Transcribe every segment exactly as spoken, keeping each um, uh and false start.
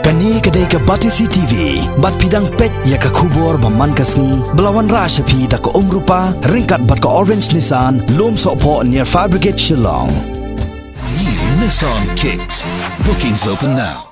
Kane ka dei ka Batesi T V, bad phi dang peit ïa ka khubor ba man ka sngi, ba la wanrah sha phi da ka Umrupa, ryngkat bad ka Orange Nissan, Lumsohphoh near Fire Brigade Shillong. New Nissan Kicks. Bookings open now.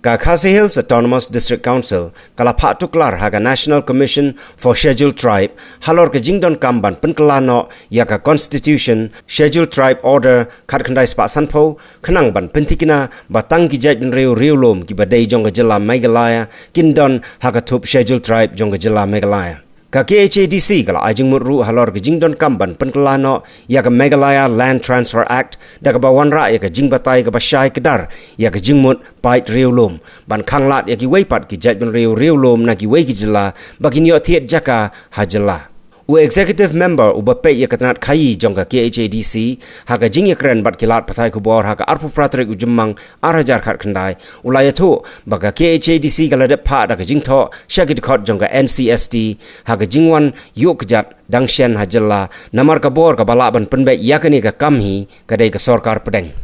Ka Khasi Hills Autonomous District Council ka la phah tuklar ha ka National Commission for Scheduled Tribe halor ka jingdonkam ban pynkylla noh ïa ka Constitution Scheduled Tribe Order khatkhyndai spah sanphew, khnang ban pynthikna ba tang ki jaitbynriew riewlum kiba dei jong ka jylla Meghalaya kin don ha ka thup Scheduled Tribe jong ka jylla Meghalaya. Ka K H A D C ka la ai jingmut ruh halor ka jingdonkam ban pynkylla noh ïa ka Meghalaya Land Transfer Act, da kaba wanrah ïa ka jingbatai kaba shai kdar ïa ka jingmut paid riewlum, ban khanglad ïa kiwei pat ki jaitbynriew riewlum na kiwei ki jylla ba kin ïoh thied jaka ha jylla. U Executive Member uba peit ïa ka tnat khaïi jong ka K H A D C ha ka jingïakren bad ki lad pathai khubor ha ka arphew phra tarik u Jymmang ar hajar khatkhyndai, u la ïathuh ba ka K H A D C ka la dep phah da ka jingthoh sha ki dkhot jong ka N C S T ha ka jingwan ïuh kjat dang shen ha jylla, namar ka bor kaba lah ban pynbeit ïa kane ka kam hi ka dei ka sorkar pdeng.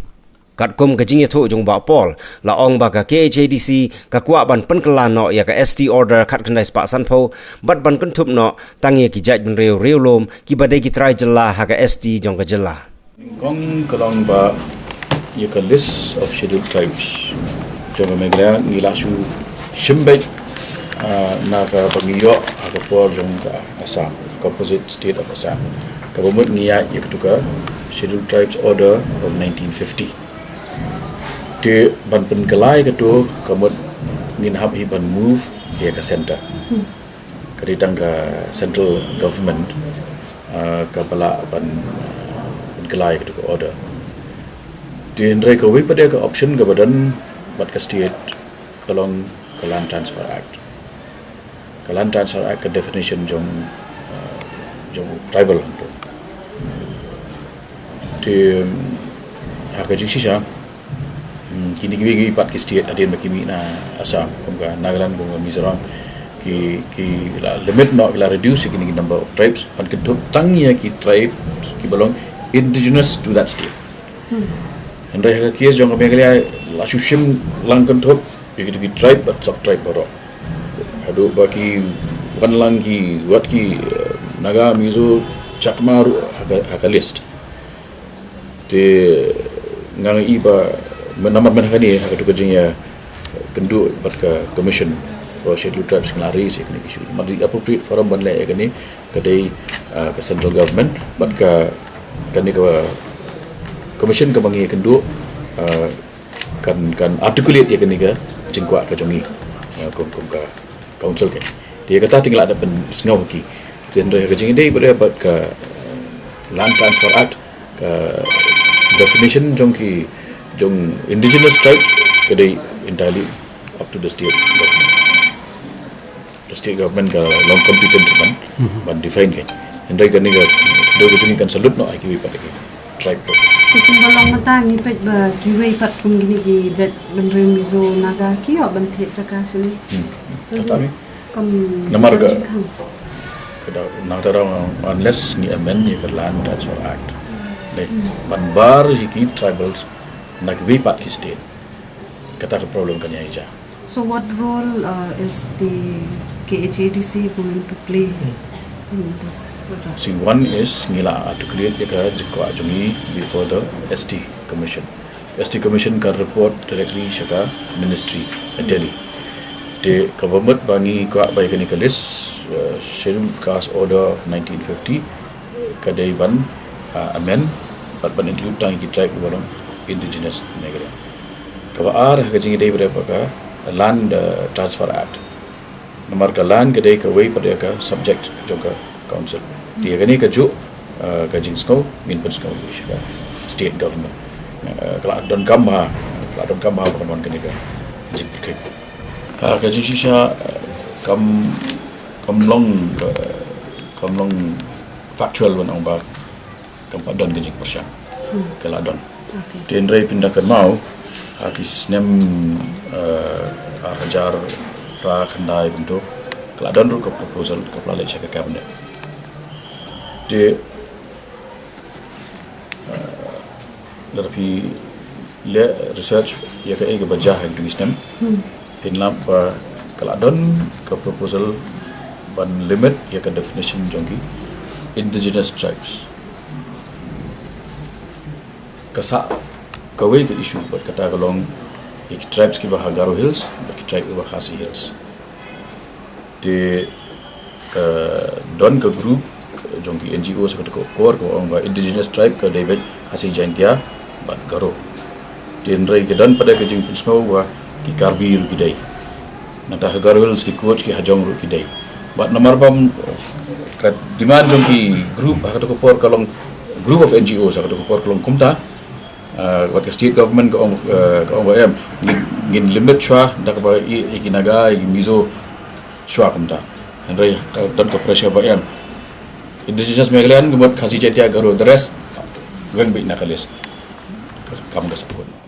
Katkum ka jingïathuh jong u Bah Paul, la ong ba ka K H A D C ka kwah ban pynkylla noh ïa ka S T Order khatkhyndai spah sanphew, bad ban kynthup noh tang ïa ki jaitbynriew riewlum kiba dei ki trai jylla ha ka S T jong ka jylla. Nyngkong ka long ba ïa ka list of scheduled tribes jong ka Meghalaya ngi la shu shim beit, ah, na kaba ngi ïoh ha ka por jong ka Assam, composite state of Assam. Kaba mut ngi ïaid ïa katu ka Scheduled Tribes Order of nineteen fifty. Te ban pynkylla ïa katu ka mut ngin hap hi ban move ïa ka center. Ka dei tang ka central government, ah, kaba lah ban, ah, pynkylla ïa katu ka order. Te hynrei kawei pat de ka option kaba don bad ka state ka long ka Land Transfer Act. Ka Land Transfer Act ka definition jong, ah, jong tribal hangto. Te, mm, ha ka jingshisha, mm, kine kiwei kiwei pat ki state hadien ba ki mih na Assam, kum ka Nagaland, kum ka Mizoram, ki, ki la limit noh, ki la reduce ïa kine ki number of tribes ban kynthup tang ïa ki tribes kiba long indigenous to that state. Hynrei ha ka case jong ka Meghalaya la shu shim lang kynthup ïa kito ki tribe bad sub tribe baroh. Haduh ba ki wan lang ki wat ki, eh, Naga, Mizo, Chakma ruh ha ka, ha ka list. Te nga ngi ba mynta mynta kane ha katu ka jingïakynduh bad ka Commission for Scheduled Tribes ngi la raise ïa kane ka issue. Namar the appropriate forum ban leh ïa kane ka dei, ah, ka central government bad ka, kane ka commission kaba ngi ïakynduh, ah, kan, kan articulate ïa kane ka jingkwah ka jong ngi, ah, kum, kum ka council ka. Te ïa kata te ngi la dep pynsngew ha ki. Te hynrei ka jingïadei bad, bad ka, eh, Land Transfer Act, ka definition jong ki, jong indigenous tribe ka dei entirely up to the state government. The state government ka long competent ban, ban define ka. Hynrei kane ka, dei ka jong ngi kan salute noh ha kiwei pat ki tribe. Te kumba long mynta ngi peit ba kiwei pat kum kine ki jaitbynriew Mizo, Naga ki ïoh ban thied jaka shane. Hmm. Kata mi. Kam namar ka jingkhang. Ka da, nangta da, unless ngi amend ïa ka Land Transfer Act. Dei, ban bar ïa ki tribals na kiwei pat ki state. Kata ka problem kan ïa ïa. So what role, uh, is the K H A D C going to play in this regard? See, one is ngi la articulate ïa ka jingkwah jong ngi before the S T Commission. S T Commission ka report directly sha ka ministry at Delhi. Te kaba mut ba ngi kwah ba ïa kane ka list, uh, Scheduled Caste Order of nineteen fifty, ka dei ban, ah, amend bad ban include tang ïa ki tribe kiba long indigenous Meghalaya. Kaba ar ha ka jingïadei bad ka Land, ah, Transfer Act. Namar ka land ka dei kawei pat de ka subject jong ka council. Te ïa kane kajuh, ah, ka jingsngew ngin pynsngew ïa ka state government. Ah, ka la donkam ha, ka la donkam ha ban wan kane ka jingpyrkhat. Ah, ka jingshisha, ah, kam, kam long, ah, kam long factual ban ong ba kam pat don ka jingpyrshang. Ka la don. Okay. Te hynrei pynda kynmaw ha ki snem, eh, ar hajar phra khyndai bynta ka la don ruh ka proposal kaba la leit sha ka cabinet. Te, eh, lada phi leh research ïa kaei kaba jia ha kito ki snem. Pynlap ba ka la don ka proposal ban limit ïa ka definition jong ki indigenous tribes. Ka sah kawei ka issue bad kata ka long ïa ki tribes kiba ha Garo Hills bad ki tribe kiba ha Khasi Hills. Te ka don ka group jong ki N G O sa kata ka por ka ong ba indigenous tribe ka dei beit Khasi, Jaintia bad Garo. Te hynrei ka don pat ka jingpynsngew ba ki Karbi ruh ki dei. Nangta ha Garo Hills ki Koch, ki Hajong ruh ki dei. Bad namar ba ka demand jong ki group ha kata ka por ka long group of N G O sa kata ka por ka long kumta. Ah, wat ka state government ka ong, eh, ka ong ba em, ngin, ngin limit shuwa da kaba i, i ki Naga, i ki Mizo shuwa kumta. Hynrei ka don ka pressure ba em. Indigenous Meghalayan ka mut Khasi, Jaintia, Garo, the rest weng beit na ka list. Kam ka sakut.